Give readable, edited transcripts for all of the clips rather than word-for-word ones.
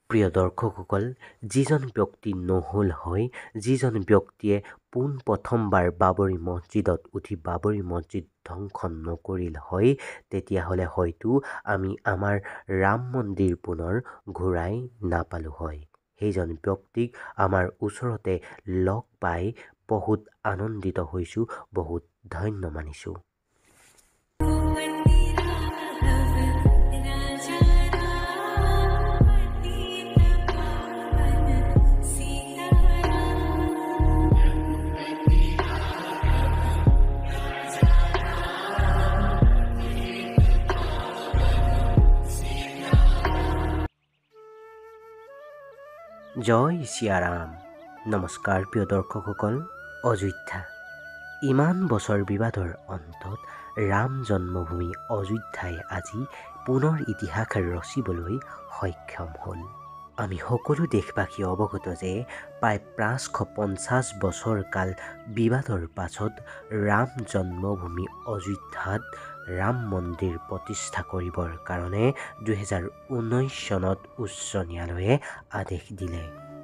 প্ৰিয় দৰ্শকসকল, যিজন ব্যক্তি নহ'ল হয়, যিজন ব্যক্তিয়ে পোনপ্ৰথমবাৰ বাবৰি মছজিদত উঠি বাবৰি মছজিদ ধ্বংস নকৰিল হয়, তেতিয়াহ'লে হয়তো আমি আমাৰ ৰাম মন্দিৰ পুনৰ ঘূৰাই নাপালোঁ হয়। সেইজন ব্যক্তিক আমাৰ ওচৰতে লগ পাই বহুত আনন্দিত হৈছোঁ, বহুত ধন্য মানিছোঁ। জয় চিয়াৰাম। নমস্কাৰ প্ৰিয় দৰ্শকসকল। অযোধ্যা ইমান বছৰ বিবাদৰ অন্তত ৰাম জন্মভূমি অযোধ্যাই আজি পুনৰ ইতিহাস ৰচিবলৈ সক্ষম হ'ল। আমি সকলো দেশবাসী অৱগত যে প্ৰায় 550 বছৰ কাল বিবাদৰ পাছত ৰাম জন্মভূমি অযোধ্যাত ৰাম মন্দিৰ প্ৰতিষ্ঠা কৰিবৰ কাৰণে 2019 চনত উচ্চ ন্যায়ালয়ে আদেশ দিলে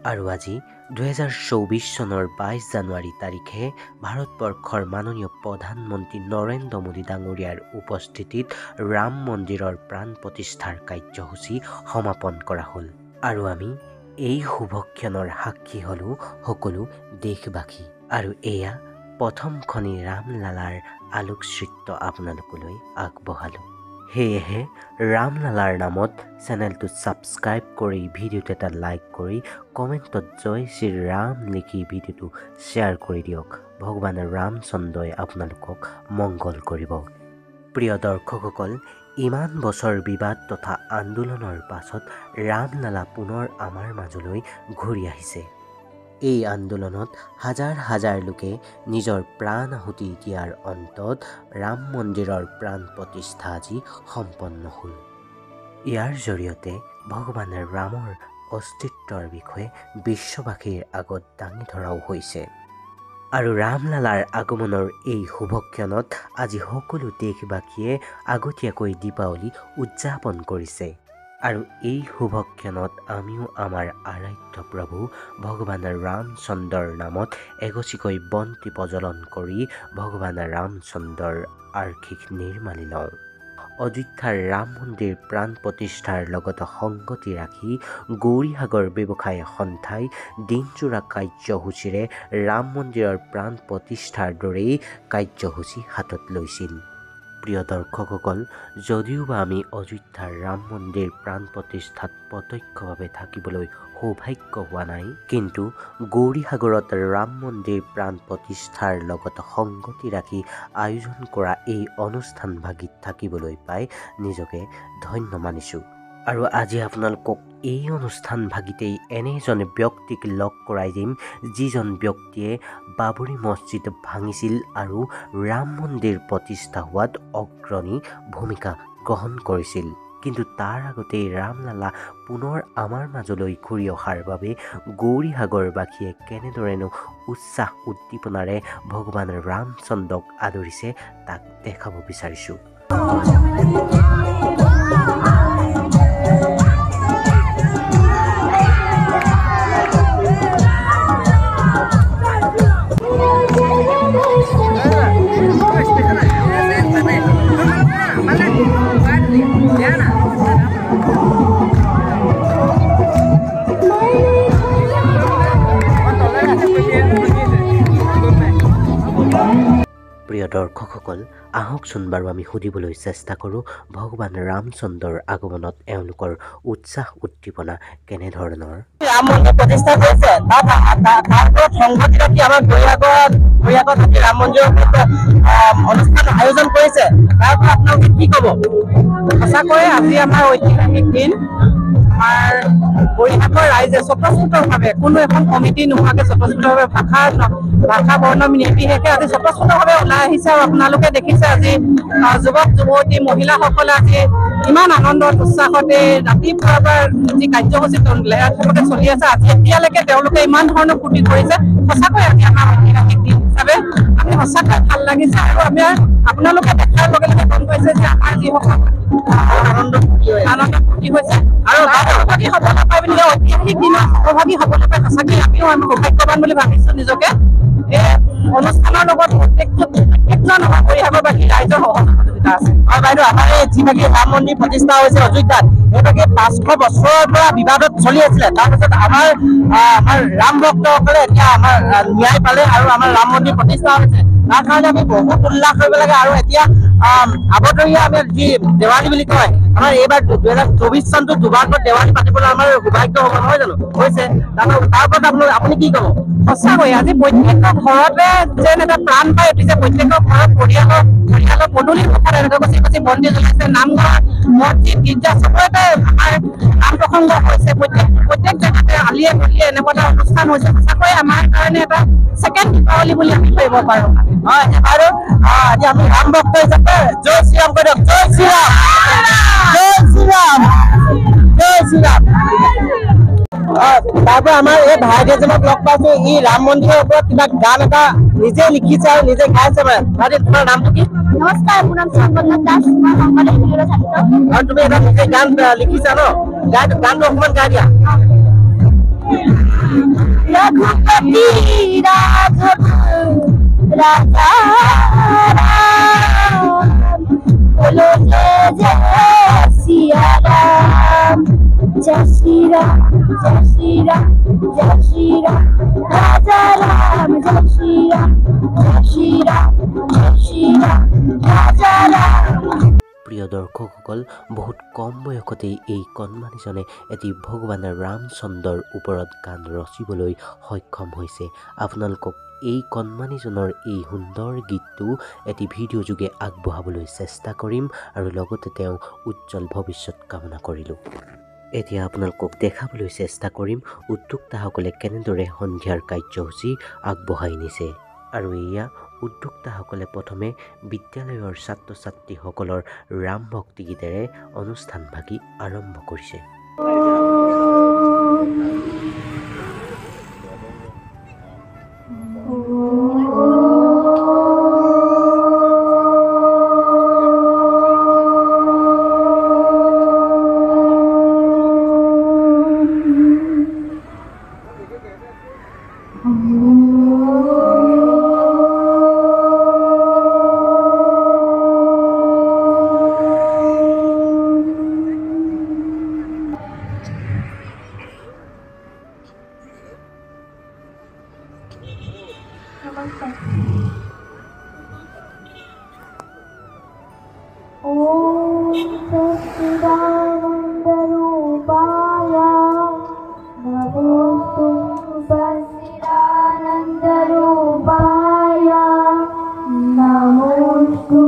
আৰু আজি 2024 চনৰ 22 জানুৱাৰী তাৰিখে ভাৰতবৰ্ষৰ মাননীয় প্ৰধানমন্ত্ৰী নৰেন্দ্ৰ মোদী ডাঙৰীয়াৰ উপস্থিতিত ৰাম মন্দিৰৰ প্ৰাণ প্ৰতিষ্ঠাৰ কাৰ্যসূচী সমাপন কৰা হ'ল আৰু আমি এই শুভক্ষণৰ সাক্ষী হ'লোঁ সকলো দেশবাসী। আৰু এয়া প্ৰথমখনি ৰামলালাৰ আলোকচিত্ৰ আপোনালোকলৈ আগবঢ়ালোঁ। সেয়েহে ৰামলালাৰ নামত চেনেলটো ছাবস্ক্ৰাইব কৰি ভিডিঅ'টো এটা লাইক কৰি কমেণ্টত জয় শ্ৰী ৰাম লিখি ভিডিঅ'টো শ্বেয়াৰ কৰি দিয়ক। ভগৱান ৰামচন্দ্ৰই আপোনালোকক মংগল কৰিব। প্ৰিয় দৰ্শকসকল, ইমান বছৰ বিবাদ তথা আন্দোলনৰ পাছত ৰামলালা পুনৰ আমাৰ মাজলৈ ঘূৰি আহিছে। এই আন্দোলনত হাজাৰ হাজাৰ লোকে নিজৰ প্ৰাণ আহুতি দিয়াৰ অন্তত ৰাম মন্দিৰৰ প্ৰাণ প্ৰতিষ্ঠা আজি সম্পন্ন হ'ল। ইয়াৰ জৰিয়তে ভগৱান ৰামৰ অস্তিত্বৰ বিষয়ে বিশ্ববাসীৰ আগত দাঙি ধৰাও হৈছে। আৰু ৰামলালাৰ আগমনৰ এই শুভক্ষণত আজি সকলো দেশবাসীয়ে আগতীয়াকৈ দীপাৱলী উদযাপন কৰিছে। আৰু এই শুভক্ষণত আমিও আমাৰ আৰাধ্য প্ৰভু ভগৱান ৰামচন্দ্ৰৰ নামত এগছিকৈ বন্তি প্ৰজ্বলন কৰি ভগৱান ৰামচন্দ্ৰৰ আৰ্শীষ নিৰ্মালি লওঁ। অযোধ্যাৰ ৰাম মন্দিৰ প্ৰাণ প্ৰতিষ্ঠাৰ লগত সংগতি ৰাখি গৌৰীসাগৰ ব্যৱসায় সন্থাই দিনজোৰা কাৰ্যসূচীৰে ৰাম মন্দিৰৰ প্ৰাণ প্ৰতিষ্ঠাৰ দৰেই কাৰ্যসূচী হাতত লৈছিল। প্ৰিয় দৰ্শকসকল, যদিওবা আমি অযোধ্যাৰ ৰাম মন্দিৰ প্ৰাণ প্ৰতিষ্ঠাত প্ৰত্যক্ষভাৱে থাকিবলৈ সৌভাগ্য হোৱা নাই, কিন্তু গৌৰীসাগৰত ৰাম মন্দিৰ প্ৰাণ প্ৰতিষ্ঠাৰ লগত সংগতি ৰাখি আয়োজন কৰা এই অনুষ্ঠানভাগিত থাকিবলৈ পাই নিজকে ধন্য মানিছোঁ। আৰু আজি আপোনালোকক এই অনুষ্ঠানভাগিতেই এনে এজন ব্যক্তিক লগ কৰাই দিম, যিজন ব্যক্তিয়ে বাবৰি মছজিদ ভাঙিছিল আৰু ৰাম মন্দিৰ প্ৰতিষ্ঠা হোৱাত অগ্ৰণী ভূমিকা গ্ৰহণ কৰিছিল। কিন্তু তাৰ আগতেই ৰামলালা পুনৰ আমাৰ মাজলৈ ঘূৰি অহাৰ বাবে গৌৰীসাগৰবাসীয়ে কেনেদৰেনো উৎসাহ উদ্দীপনাৰে ভগৱান ৰামচন্দ্ৰক আদৰিছে তাক দেখাব বিচাৰিছোঁ। প্ৰিয় দৰ্শকসকল, আহকচোন বাৰু আমি সুধিবলৈ চেষ্টা কৰোঁ ভগৱান ৰামচন্দ্ৰৰ আগমনত এওঁলোকৰ উৎসাহ উদ্দীপনা কেনেধৰণৰ। ৰাম মন্দিৰ প্ৰতিষ্ঠা কৰিছে, তাৰ ওপৰত সংগতি ৰাখি আমাৰ গৌৰীসাগৰত থাকি ৰাম মন্দিৰৰ অনুষ্ঠান আয়োজন কৰিছে, তাৰ পৰা আপোনালোকে কি ক'ব? সঁচাকৈয়ে আজি আমাৰ ঐতিহাসিক দিন। আমাৰ গৌৰীসাগৰ ৰাইজে স্বতঃস্ফূৰ্তভাৱে কোনো এখন কমিটি নোহোৱাকৈ স্বতঃস্ফূৰ্তভাৱে ভাষা বৰ্ণ নিৰ্বিশেষে আজি স্বতঃস্ফূৰ্তভাৱে ওলাই আহিছে। আৰু আপোনালোকে দেখিছে আজি যুৱক যুৱতী মহিলাসকলে আজি ইমান আনন্দত উৎসাহতে ৰাতিপুৱাৰ পৰা যি কাৰ্যসূচী চলি আছে, আজি এতিয়ালৈকে তেওঁলোকে ইমান ধৰণৰ ফূৰ্তি কৰিছে। সঁচাকৈ আজি আমাৰ ঐতিহাসিক দিন হিচাপে আমি সঁচাকৈ ভাল লাগিছে। আৰু আমি আপোনালোকে দেখাৰ লগে লগে গম পাইছে যে আমাৰ যিসকল আনন্দ ফূৰ্তি হৈছে আৰু ঐতিহাসিক দিনৰ সহভাগী হ'বলৈ পাই সঁচাকৈ আমিও আমি সৌভাগ্যৱান বুলি ভাবিছোঁ নিজকে। এই অনুষ্ঠানৰ লগত প্ৰত্যেকজন আমাৰ গৰিয়াবৰবাসী ৰাইজৰ সহযোগিতা আছে। হয় বাইদেউ, আমাৰ এই যিভাগে ৰাম মন্দিৰ প্ৰতিষ্ঠা হৈছে অযোধ্যাত, সেইভাগে 500 বছৰৰ পৰা বিবাদত চলি আছিলে। তাৰপিছত আমাৰ আমাৰ ৰাম ভক্তসকলে এতিয়া আমাৰ ন্যায় পালে আৰু আমাৰ ৰাম মন্দিৰ প্ৰতিষ্ঠা হৈছে। তাৰ কাৰণে আমি বহুত উল্লাস কৰিব লাগে। আৰু এতিয়া আবতৰীয়া আমি যি দেৱালী বুলি কয়, আমাৰ এইবাৰ 2024 চনটো দুবাৰকৈ দেৱালী পাতিবলৈ আমাৰ সৌভাগ্য হ'ব, নহয় জানো? হৈছে। তাৰ ওপৰত আপুনি কি ক'ব? সঁচাকৈ আজি প্ৰত্যেকৰ ঘৰতে যেন এটা প্ৰাণ পাই উঠিছে। প্ৰত্যেকৰ ঘৰত পৰিয়ালৰ পদূলি মুখত এনেকৈ গছি গছি বন্তি জ্বলিছে। নামঘৰ, মছজিদ, গীৰ্জা চবতে আমাৰ নাম প্ৰসংগ হৈছে। প্ৰত্যেক জেগাতে আলিয়ে গলিয়ে এনেকুৱা এটা অনুষ্ঠান হৈছে। সঁচাকৈ আমাৰ কাৰণে এটা ছেকেণ্ড দীপাৱলী বুলি আমি ধৰিব পাৰোঁ। হয় আৰু আজি আমি ৰাম ভক্ত হিচাপে জয় শ্ৰীৰাম কৈ দিয়ক। জয় শ্ৰীৰাম, জয় শ্ৰীৰাম, জয় শ্ৰীৰাম। তাৰপৰা আমাৰ এই ভাইটি এজনক লগ পাইছো, ই ৰাম মন্দিৰৰ ওপৰত কিবা গান এটা নিজে লিখিছে আৰু নিজে গাইছে। মানে ভাইটি, তোমাৰ নামটো কি? নমস্কাৰ, মোৰ নাম চন্দন দাস, মই শংকৰদেৱ বিদ্যালয়ৰ ছাত্ৰ। আৰু তুমি এটা নিজে গান লিখিছা ন? গানটো অকণমান গাই দিয়া। ৰঘুপতি ৰাঘৱ ৰাজা ৰাম, বলো জয় জয় সিয়া ৰাম, জয় শ্ৰী ৰাম, জয় শ্ৰী ৰাম, জয় শ্ৰী ৰাম, ৰাজা ৰাম, জয় শ্ৰী ৰাম, জয় শ্ৰী ৰাম, জয় শ্ৰী ৰাম, ৰাজা ৰাম। প্ৰিয় দৰ্শকসকল, বহুত কম বয়সতেই এই কণমানিজনে এটি ভগৱান ৰামচন্দ্ৰৰ ওপৰত গান ৰচিবলৈ সক্ষম হৈছে। আপোনালোকক এই কণমানিজনৰ এই সুন্দৰ গীতটো এটি ভিডিঅ' যোগে আগবঢ়াবলৈ চেষ্টা কৰিম আৰু লগতে তেওঁ উজ্জ্বল ভৱিষ্যত কামনা কৰিলোঁ। এতিয়া আপোনালোকক দেখাবলৈ চেষ্টা কৰিম উদ্যোক্তাসকলে কেনেদৰে সন্ধিয়াৰ কাৰ্যসূচী আগবঢ়াই নিছে। আৰু এয়া উদ্যোক্তাসকলে প্ৰথমে বিদ্যালয়ৰ ছাত্ৰ ছাত্ৰীসকলৰ ৰাম ভক্তি গীতেৰে অনুষ্ঠানভাগি আৰম্ভ কৰিছে। ॐ सच्चिदानन्दरूपाय नमोऽस्तु सच्चिदानन्दरूपाय नमोऽस्तु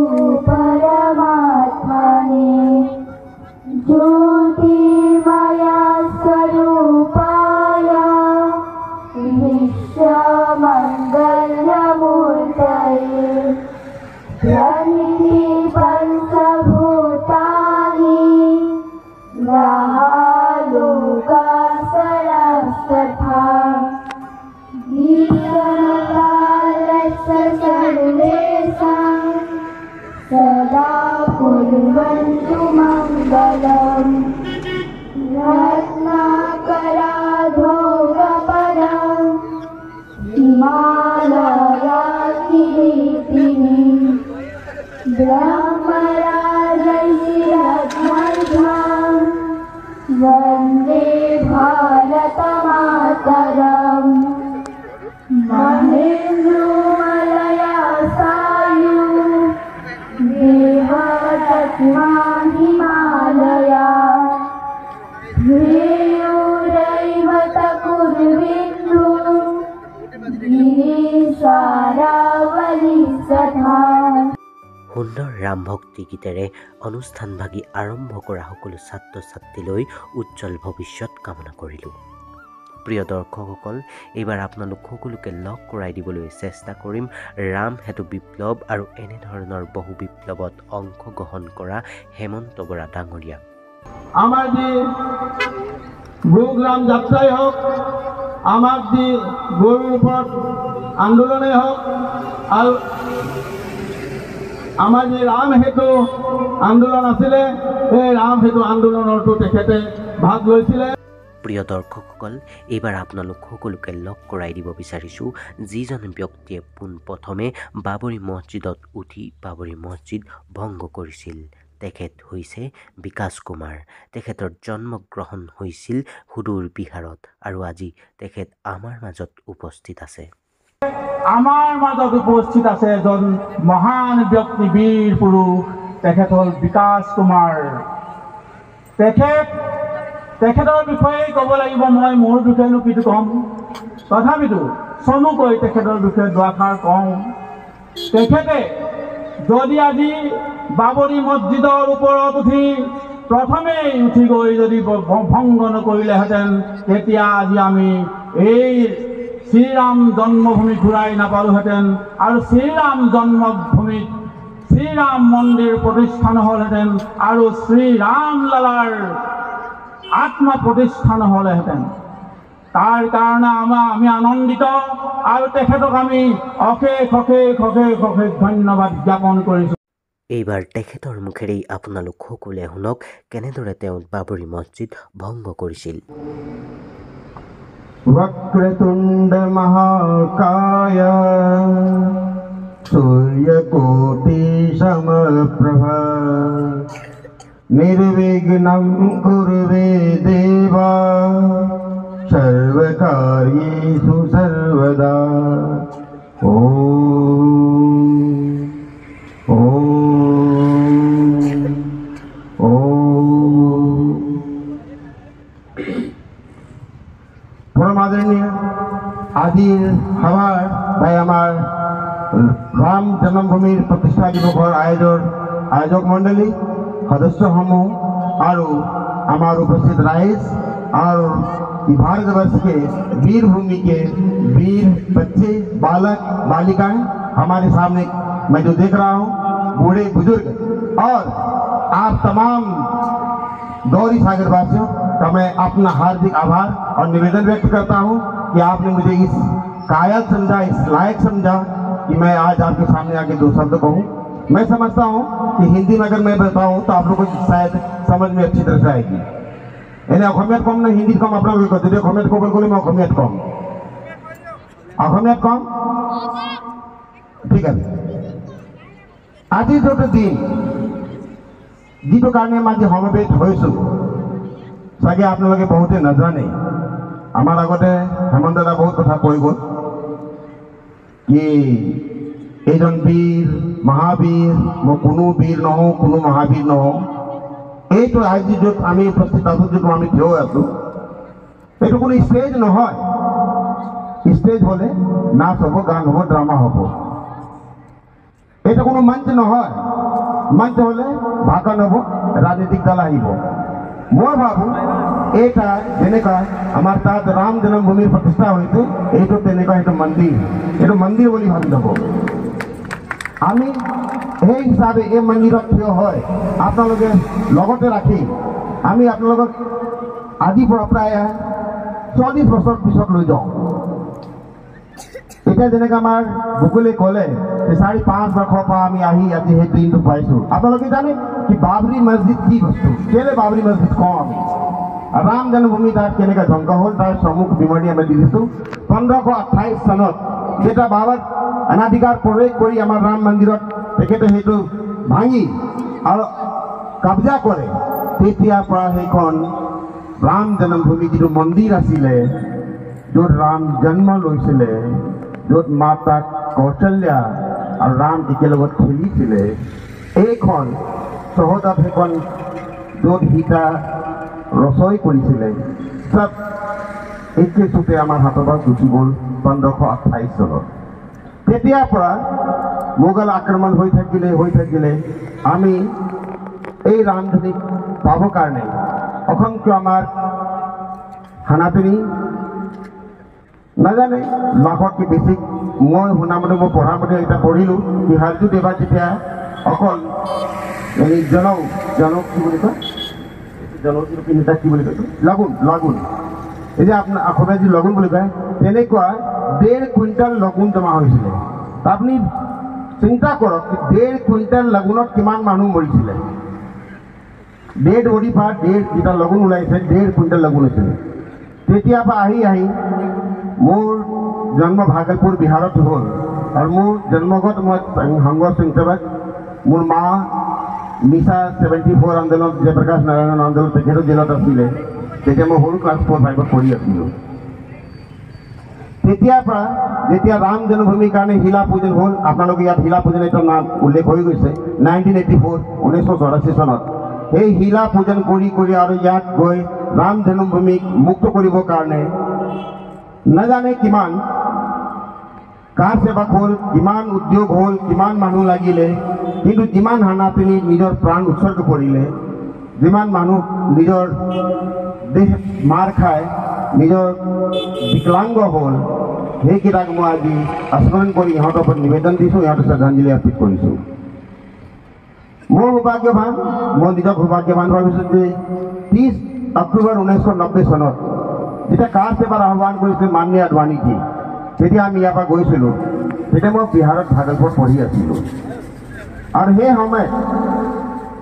परमात्मने ज्योतिर्मय स्वरूपाय विश्वमङ्गलमूर्तये प्रणिति पञ्चभूतानि ग्रहालोकासरस्तथा गीतकालस्य सर्वेषां सदा कुर्वन्तु मङ्गलम्। रत्नाकराधोगपदं हिमालयाकिरीटिनी ब्रह्मराजैरत्नर्धां वन्दे भारतमातरम्। महेन्द्रमलयासायु देवतत्मा हिमालया ध्येयोरैवतकुर्विन्दु गिरीशारावली सथा। সুন্দৰ ৰাম ভক্তি গীতেৰে অনুষ্ঠানভাগি আৰম্ভ কৰা সকলো ছাত্ৰ ছাত্ৰীলৈ উজ্জ্বল ভৱিষ্যত কামনা কৰিলোঁ। প্ৰিয় দৰ্শকসকল, এইবাৰ আপোনালোক সকলোকে লগ কৰাই দিবলৈ চেষ্টা কৰিম ৰাম সেতু বিপ্লৱ আৰু এনেধৰণৰ বহু বিপ্লৱত অংশগ্ৰহণ কৰা হেমন্ত বৰা ডাঙৰীয়া। আমাৰ যি গুৰুগ্ৰাম যাত্ৰাই হওক, আমাৰ যি গৰুৰ ওপৰত আন্দোলনেই হওক, আৰু আমাৰ যি ৰাম সেতু আন্দোলন আছিলে, এই ৰাম সেতু আন্দোলনতো তেখেতে ভাগ লৈছিলে। প্ৰিয় দৰ্শকসকল, এইবাৰ আপোনালোক সকলোকে লগ কৰাই দিব বিচাৰিছোঁ যিজন ব্যক্তিয়ে পোনপ্ৰথমে বাবৰি মছজিদত উঠি বাবৰি মছজিদ ভংগ কৰিছিল। তেখেত হৈছে বিকাশ কুমাৰ। তেখেতৰ জন্মগ্ৰহণ হৈছিল সুদূৰ বিহাৰত আৰু আজি তেখেত আমাৰ মাজত উপস্থিত আছে। আমাৰ মাজত উপস্থিত আছে এজন মহান ব্যক্তি, বীৰ পুৰুষ, তেখেত হ'ল বিকাশ কুমাৰ। তেখেতৰ বিষয়ে ক'ব লাগিব, মই মোৰ বিষয়েনো কিটো ক'ম, তথাপিতো চমুকৈ তেখেতৰ বিষয়ে দুআষাৰ কওঁ। তেখেতে যদি আজি বাবৰি মছজিদৰ ওপৰত উঠি প্ৰথমেই উঠি গৈ যদি ভংগ নকৰিলেহেঁতেন, তেতিয়া আজি আমি এই শ্ৰীৰাম জন্মভূমি ঘূৰাই নাপালোহেঁতেন আৰু শ্ৰীৰাম জন্মভূমিত শ্ৰীৰাম মন্দিৰ প্ৰতিষ্ঠা নহ'লহেঁতেন আৰু শ্ৰীৰাম লালাৰ আত্মা প্ৰতিষ্ঠা নহ'লেহেঁতেন। তাৰ কাৰণে আমি আনন্দিত আৰু তেখেতক আমি অশেষ অশেষ অশেষ অশেষ ধন্যবাদ জ্ঞাপন কৰিছোঁ। এইবাৰ তেখেতৰ মুখেৰেই আপোনালোক সকলোৱে শুনক কেনেদৰে তেওঁ বাবৰি মছজিদ ভংগ কৰিছিল। বক্ৰতুণ্ড মহাকায় সূৰ্যকোটি সমপ্ৰভ নিৰ্বিঘ্नं কুৰু দেব সৰ্বকাৰ্যেষু সৰ্বদা। ওম ওম ওম। পৰম আদৰণীয় আজিৰ সভাৰ ভাই আমাৰ ৰাম জন্মভূমিৰ প্ৰতিষ্ঠা দিৱসৰ আয়োজক মণ্ডলী, সদস্যসমূহ আৰু আমাৰ উপস্থিত ৰাইজ और भारतवर्ष के वीर भूमि के वीर बच्चे, बालक बालिकाएं हमारे सामने मैं जो देख रहा हूँ, बूढ़े बुजुर्ग और आप तमाम गौरी सागर वासियों का मैं अपना हार्दिक आभार और निवेदन व्यक्त करता हूँ कि आपने मुझे इस कायल समझा, इस लायक समझा कि मैं आज आपके सामने आके दो शब्द कहूँ। मैं समझता हूँ कि हिंदी में अगर मैं बताऊँ तो आप लोगों को शायद समझ में अच्छी तरह से आएगी। এনে অসমীয়াত ক'ম নে হিন্দীত ক'ম আপোনালোকে কয়। যদি অসমীয়াত ক'বলৈ গ'লে মই অসমীয়াত ক'ম, অসমীয়াত ক'ম, ঠিক আছে। আজিৰ যিটো দিন, যিটো কাৰণে আমি আজি সমবেত হৈছোঁ, চাগে আপোনালোকে বহুতে নাজানে। আমাৰ আগতে হেমন্ত দা বহুত কথা কৈ গ'ল কি এইজন বীৰ, মহাবীৰ। মই কোনো বীৰ নহওঁ, কোনো মহাবীৰ নহওঁ। এইটো আজি য'ত আমি উপস্থিত আছোঁ, যিটো আমি থিয় আছোঁ, এইটো কোনো ষ্টেজ নহয়। ষ্টেজ হ'লে নাচ হ'ব, গান হ'ব, ড্ৰামা হ'ব। এইটো কোনো মঞ্চ নহয়। মঞ্চ হ'লে ভাষণ হ'ব, ৰাজনৈতিক দল আহিব। মই ভাবোঁ এটা যেনেকুৱা আমাৰ তাত ৰাম জন্মভূমিৰ প্ৰতিষ্ঠা হৈছে, এইটো তেনেকুৱা এইটো মন্দিৰ, এইটো মন্দিৰ বুলি ভাবি ল'ব। আমি সেই হিচাপে এই মন্দিৰত থিয় হয় আপোনালোকে লগতে ৰাখি আমি আপোনালোকক আজিৰ পৰা প্ৰায় 40 বছৰ পিছত লৈ যাওঁ। এতিয়া যেনেকৈ আমাৰ বকুলে ক'লে 4-5 বৰ্ষৰ পৰা আমি আহি আজি সেই দিনটো পাইছোঁ। আপোনালোকে জানে কি বাবৰি মছজিদ কি বস্তু, কেলৈ বাবৰি মছজিদ কওঁ আমি। ৰাম জন্মভূমি তাত কেনেকৈ ধ্বংস হ'ল তাৰ চমুক বিৱৰণী আমি দি দিছোঁ। 1528 চনত যেতিয়া বাবাৰ অনাধিকাৰ প্ৰৱেশ কৰি আমাৰ ৰাম মন্দিৰত তেখেতে সেইটো ভাঙি আৰু কব্জা কৰে, তেতিয়াৰ পৰা সেইখন ৰাম জন্মভূমি যিটো মন্দিৰ আছিলে, য'ত ৰাম জন্ম লৈছিলে, য'ত মাতা কৌশল্যা আৰু ৰাম একেলগত খেলিছিলে, এইখন চৌহদত সেইখন য'ত সীতা ৰচয় কৰিছিলে, চব একে চুটে আমাৰ হাতৰ পৰা গুচি গ'ল 1528 চনত। তেতিয়াৰ পৰা মোগল আক্ৰমণ হৈ থাকিলে আমি এই ৰামধনীক পাবৰ কাৰণে অসংখ্য আমাৰ সনাতনী নাজানে লাখতকৈ বেছি। মই শুনামতে, মই পঢ়ামতে এতিয়া পঢ়িলোঁ কি হাৰ্জু দেৱা যেতিয়া অকল এই জনৌ জনৌ কি বুলি কয়, জনৌ পিন্ধা কি বুলি কয়, লগুণ, লগুণ, এই যে আপোনাৰ অসমীয়া যি লগুণ বুলি কয়, তেনেকুৱা 1.5 কুইণ্টেল লগুণ জমা হৈছিলে। আপুনি চিন্তা কৰক, 1.5 কুইণ্টেল লগুণত কিমান মানুহ মৰিছিলে। 1.5 বডি পৰা 1.5 যেতিয়া লগুণ ওলাইছে, 1.5 কুইণ্টেল লগুণ হৈছিলে। তেতিয়াৰ পৰা আহি আহি মোৰ জন্ম ভাগলপুৰ বিহাৰত হ'ল আৰু মোৰ জন্মগত মই সংঘ স্বয়ংসেৱক। মোৰ মা মিছা 74 আন্দোলন, জয়প্ৰকাশ নাৰায়ণন আন্দোলন, তেখেতো জেলত আছিলে। তেতিয়া মই সৰু ক্লাছ 4 5ত পঢ়ি আছিলোঁ। তেতিয়াৰ পৰা যেতিয়া ৰাম জন্মভূমিৰ কাৰণে শিলা পূজন হ'ল, আপোনালোকে ইয়াত শিলা পূজন এটা নাম উল্লেখ হৈ গৈছে, 1984 1984 চনত সেই শিলা পূজন কৰি কৰি আৰু ইয়াত গৈ ৰাম জন্মভূমিক মুক্ত কৰিবৰ কাৰণে নাজানে কিমান কাৰ সেৱক হ'ল, কিমান উদ্যোগ হ'ল, কিমান মানুহ লাগিলে, কিন্তু যিমান হানাপিনি নিজৰ প্ৰাণ উৎসৰ্গ কৰিলে, যিমান মানুহ নিজৰ দেহ মাৰ খাই নিজৰ বিকলাংগ হ'ল, সেইকেইটাক মই আজি স্মৰণ কৰি ইহঁতৰ ওপৰত নিবেদন দিছোঁ, ইহঁতক শ্ৰদ্ধাঞ্জলি অৰ্পিত কৰিছোঁ। মোৰ সৌভাগ্যৱান, মই নিজক সৌভাগ্যৱান ভাবিছোঁ যে 30 অক্টোবৰ 1990 চনত যেতিয়া কাৰ সেৱাৰ আহ্বান কৰিছিল মাননীয় আদৱানীজী, তেতিয়া আমি ইয়াৰ পৰা গৈছিলোঁ। তেতিয়া মই বিহাৰত ভাগলপুৰত পঢ়ি আছিলোঁ আৰু সেই সময়ত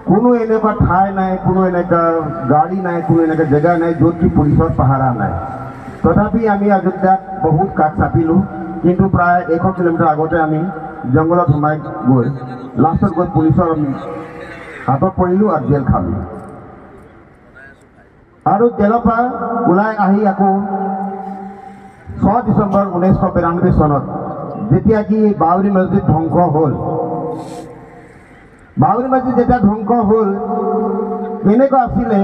কোনো এনেকুৱা ঠাই নাই, কোনো এনেকুৱা গাড়ী নাই, কোনো এনেকুৱা জেগা নাই য'ত কি পুলিচৰ পাহাৰা নাই। তথাপি আমি অযোধ্যাত বহুত কাষ চাপিলোঁ, কিন্তু প্ৰায় 100 কিলোমিটাৰ আগতে আমি জংঘলত সোমাই গৈ লাষ্টত গৈ পুলিচৰ হাতত পৰিলোঁ আৰু জেল খালোঁ। আৰু জেলৰ পৰা ওলাই আহি আকৌ 6 ডিচেম্বৰ 1992 চনত যেতিয়া কি বাবৰি মছজিদ ধ্বংস হ'ল, বাবৰি মছজিদ যেতিয়া ধ্বংস হ'ল, কেনেকুৱা আছিলে,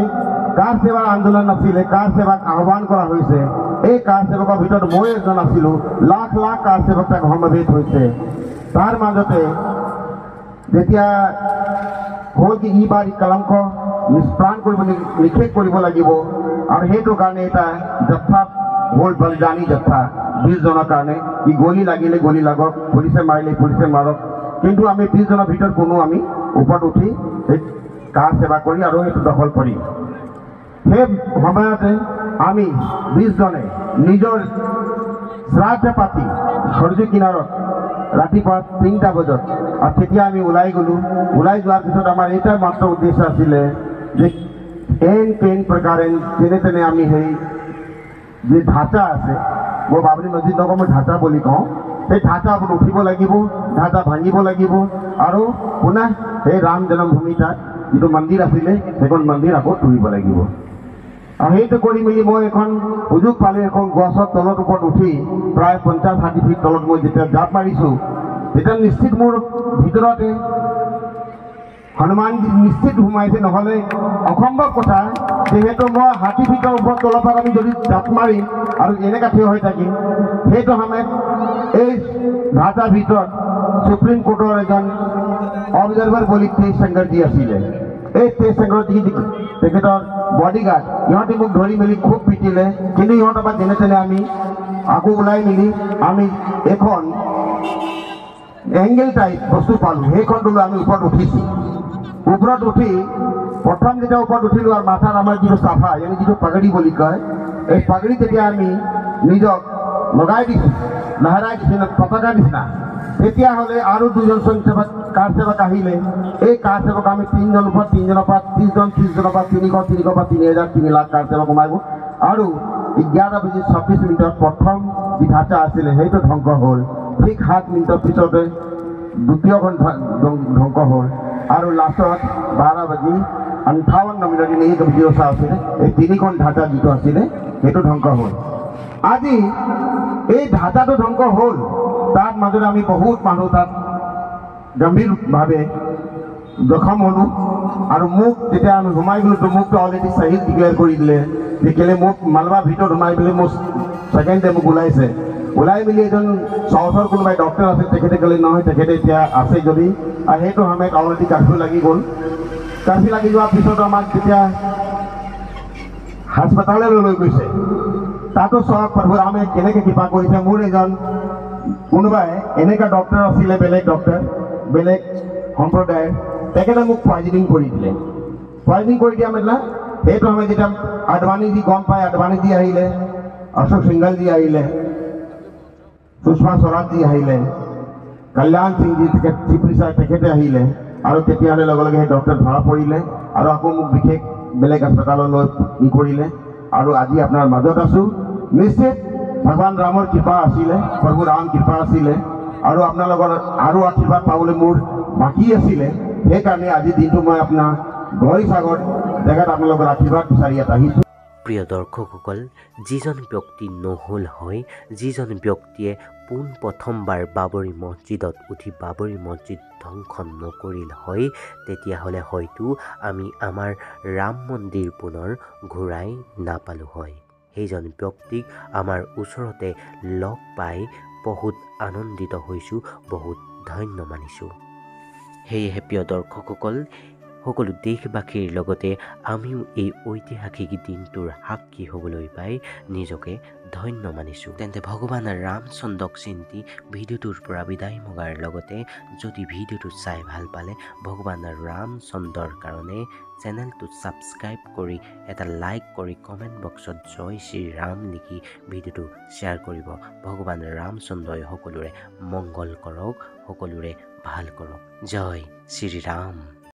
কাৰ সেৱাৰ আন্দোলন আছিলে, কাৰ সেৱাক আহ্বান কৰা হৈছে, এই কাৰ সেৱকৰ ভিতৰত মই এজন আছিলোঁ। লাখ লাখ কাৰ সেৱক তাক সমবেত হৈছে। তাৰ মাজতে যেতিয়া হ'ল কি এইবাৰ কলংক নিষ্প্ৰাণ কৰিব, নিষেধ কৰিব লাগিব আৰু সেইটো কাৰণে এটা জথা হ'ল, বলিদানী জথা 20জনৰ কাৰণে, কি গলি লাগিলে গলি লাগক, পুলিচে মাৰিলে পুলিচে মাৰক, কিন্তু আমি 20জনৰ ভিতৰত কোনো আমি ওপৰত উঠি সেই কাৰ সেৱা কৰি আৰু সেইটো দখল কৰিম। সেই সময়তে আমি 20জনে নিজৰ শ্ৰাদ্ধ পাতি সৰজু কিনাৰত ৰাতিপুৱা 3টা বজাত আৰু তেতিয়া আমি ওলাই গ'লোঁ। ওলাই যোৱাৰ পিছত আমাৰ এটাই মাত্ৰ উদ্দেশ্য আছিলে যে এন কেন প্ৰকাৰে যেনে তেনে আমি সেই যি ঢাঁচা আছে, মই বাবৰি মছজিদ নকওঁ, মই ঢাঁচা বুলি কওঁ, সেই ঢাঁচা ওপৰত উঠিব লাগিব, ঢাঁচা ভাঙিব লাগিব আৰু পুনঃ সেই ৰাম জন্মভূমি তাত যিটো মন্দিৰ আছিলে সেইখন মন্দিৰ আকৌ তুলিব লাগিব। আৰু সেইটো কৰি মেলি মই এখন সুযোগ পালোঁ, এখন গছৰ তলত ওপৰত উঠি প্ৰায় 50-60 ফিট তলত মই যেতিয়া জাঁপ মাৰিছোঁ, তেতিয়া নিশ্চিত মোৰ ভিতৰতে হনুমান নিশ্চিত সোমাইছে, নহ'লে অসম্ভৱ কথা। যিহেতু মই 60 ফিটৰ ওপৰত তলৰ পৰা আমি যদি জাঁপ মাৰিম আৰু এনেকুৱা থিয় হৈ থাকিম, সেইটো সময়ত এই ঢাঁচাৰ ভিতৰত সুপ্ৰিম কোৰ্টৰ এজন অবজাৰভাৰ বুলি তেজ শংকৰজী আছিলে। এই তেজ শংকৰজী তেখেতৰ বডিগাৰ্ড, ইহঁতে মোক ধৰি মেলি খুব পিটিলে, কিন্তু ইহঁতৰ পৰা যেনে তেনে আমি আকৌ ওলাই মেলি আমি এখন এংগেল টাইপ বস্তু পালোঁ, সেইখনটো লৈ আমি ওপৰত উঠিছোঁ। ওপৰত উঠি প্ৰথম যেতিয়া ওপৰত উঠিলোঁ আৰু মাথাত আমাৰ যিটো চাফা, yani যিটো পাগড়ি বুলি কয়, এই পাগড়ি তেতিয়া আমি নিজক লগাই দিছোঁ, লহৰাই দিছোঁ পতাকা নিচিনা। তেতিয়াহ'লে আৰু দুজন স্বয়ংসেৱক কাৰ সেৱক আহিলে, এই কাৰ সেৱক আমি 3জন ওপৰত, 3জনৰ পৰা 30জন, 30জনৰ পৰা 300, 300 পৰা 3000, 3 লাখ কাৰ সেৱক সোমাই গ'ল। আৰু 11:26 প্ৰথম যি ঢাঁচা আছিলে সেইটো ধ্বংস হ'ল। ঠিক 7 মিনিটৰ পিছতে দ্বিতীয়খন ধ্বংস হ'ল আৰু লাষ্টত 12:58 এই জিৰ' আছিলে, এই 3খন ঢাঁচা যিটো আছিলে সেইটো ধ্বংস হ'ল। আজি এই ঢাঁচাটো ধ্বংস হ'ল, তাৰ মাজতে আমি বহুত মানুহ তাত গম্ভীৰভাৱে জখম হ'লোঁ। আৰু মোক যেতিয়া আমি সোমাই গ'লোঁ, তো মোকতো অলৰেডি শ্বহীদ ডিক্লেয়াৰ কৰি দিলে যে কেলৈ মোক মালবা ভিতৰত সোমাই পেলাই মোৰ ছেকেণ্ড ডে মোক ওলাইছে। ওলাই মেলি এজন চাউথৰ কোনোবাই ডক্টৰ আছিল, তেখেতে ক'লে নহয় তেখেতে এতিয়া আছে যদি, আৰু সেইটো সময়ত অলৰেডি কাৰ্ফিউ লাগি গ'ল। কাৰ্ফিউ লাগি যোৱাৰ পিছত আমাক যেতিয়া হাস্পতাললৈ লৈ গৈছে, তাতো চাওক প্ৰভু ৰামে কেনেকৈ কৃপা কৰিছে। মোৰ এজন কোনোবাই এনেকুৱা ডক্টৰ আছিলে, বেলেগ ডক্টৰ, বেলেগ সম্প্ৰদায়ৰ, তেখেতে মোক পয়জনিং কৰি দিলে। পয়জনিং কৰি দিয়া মেলা সেইটো সময়ত যেতিয়া আদৱানীজী গম পাই, আদৱানীজী আহিলে, অশোক সিংঘলজী আহিলে, সুষমা স্বৰাজজী আহিলে, কল্যাণ সিংজী তেখেত চিফ মিনিষ্টাৰ তেখেতে আহিলে, আৰু তেতিয়াহ'লে লগে লগে সেই ডক্টৰ ধৰা পৰিলে আৰু আকৌ মোক বিশেষ বেলেগ হাস্পতাললৈ ই কৰিলে। আৰু আজি আপোনাৰ মাজত আছোঁ। নিশ্চিত ভগৱান ৰামৰ কৃপা আছিলে, প্ৰভু ৰাম কৃপা আছিলে আৰু আপোনালোকৰ আৰু আশীৰ্বাদ পাবলৈ মোৰ বাকী আছিলে। সেইকাৰণে আজিৰ দিনটো মই আপোনাৰ গৌৰীসাগৰ জেগাত আপোনালোকৰ আশীৰ্বাদ বিচাৰি ইয়াত আহিছোঁ। প্ৰিয় দৰ্শকসকল, যিজন ব্যক্তি নহ'ল হয়, যিজন ব্যক্তিয়ে পোনপ্ৰথমবাৰ বাবৰি মছজিদত উঠি বাবৰি মছজিদ ধ্বংস নকৰিল হয়, তেতিয়াহ'লে হয়তো আমি আমাৰ ৰাম মন্দিৰ পুনৰ ঘূৰাই নাপালোঁ হয়। সেইজন ব্যক্তিক আমাৰ ওচৰতে লগ পাই বহুত আনন্দিত হৈছোঁ, বহুত ধন্য মানিছোঁ। সেয়েহে প্ৰিয় দৰ্শকসকল, সকলো দেশবাসীৰ লগতে আমিও এই ঐতিহাসিক দিনটোৰ সাক্ষী হ'বলৈ পাই নিজকে ধন্য মানিছোঁ। তেন্তে ভগৱান ৰামচন্দ্ৰক চিন্তি ভিডিঅ'টোৰ পৰা বিদায় মগাৰ লগতে যদি ভিডিঅ'টো চাই ভাল পালে ভগৱান ৰামচন্দ্ৰৰ কাৰণে চেনেলটো ছাবস্ক্ৰাইব কৰি এটা লাইক কৰি কমেণ্ট বক্সত জয় শ্ৰী ৰাম লিখি ভিডিঅ'টো শ্বেয়াৰ কৰিব। ভগৱান ৰামচন্দ্ৰই সকলোৰে মংগল কৰক, সকলোৰে ভাল কৰক। জয় শ্ৰীৰাম।